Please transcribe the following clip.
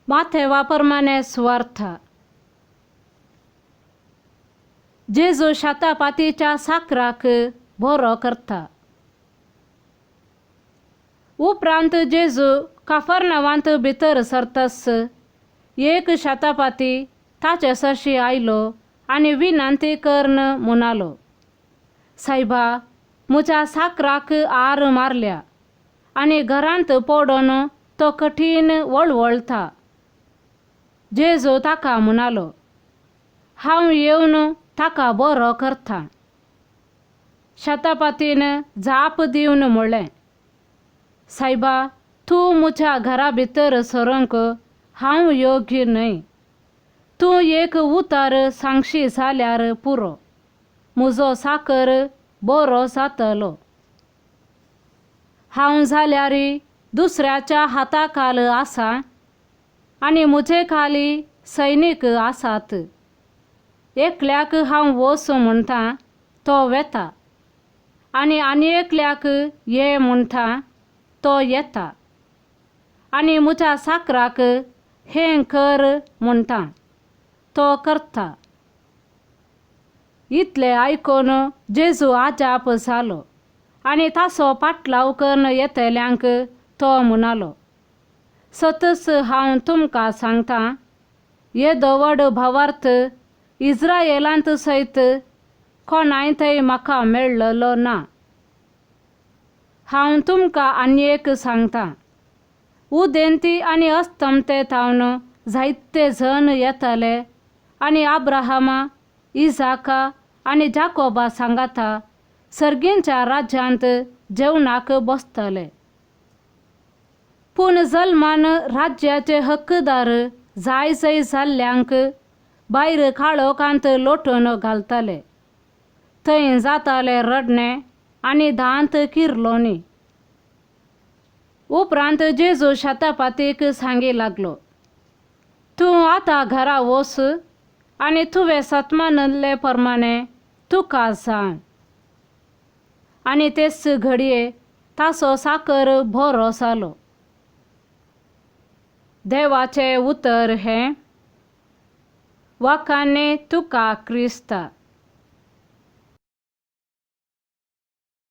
माथेवा प्रमाणे सुवार्थ. जेजू शेतापातीच्या साकराक बरो करता. उपरांत जेजू काफरनावांत भितर सरतस एक शेतापाती ताचे सरशी आयलो आनी विनंती करून म्हणालो, सायबा, म्हज्या साकराक आर मारल्या आनी घरांत पडून तो कठीण वळवळटा. जेजू ताका म्हणालो, हांव येवन ताका बरो करता. शेतापातीन जाप दिवन म्हणलें, सायबा, तूं म्हज्या घरा भितर सरूंक हांव योग्य न्हय. तूं एक उतर सांगशी जाल्यार पुरो, म्हजो साकर बरो जातलो. हांव जाल्यार दुसऱ्याच्या हाताखाल आसा आनी म्हजे खाली सैनीक आसात. एकल्याक हांव वच म्हणटा तो वेता आनी आनी एकल्याक ये म्हणटा तो येता आनी म्हज्या साकराक हें कर म्हणटा तो करता. इतलें आयकून जेजू आजाप जालो आनी ताचो पाटलाव करून येतल्यांक तो म्हणालो, सतच हांव तुमकां सांगता, येदो व्हड भावार्थ इस्रायेलांत सयत कोणाय थंय म्हाका मेळ्ळलो ना. हांव तुमकां आनी एक सांगता, उदेंती आनी अस्तमते थावन जायते जण येतले आनी अब्राहमा, इजाका आनी जाकोबा सांगाता सर्गींच्या राज्यांत जेवणाक बसतले. पूण जल्मान राज्याचे हक्कदार जाय जाय जाल्ल्यांक भायर काळोखांत लोटून घालतले. थंय जाताले रडणें आनी दांत किरलोनी. उपरांत जेजू शेतापातीक सांगी लागलो, तूं आतां घरा वच आनी तुवें सतमानल्ले प्रमाणे तुका सांग. आनी तेच घडये ताचो साकर बरो जालो. देवाचें उतर हें. वाखाने तुका क्रिस्ता.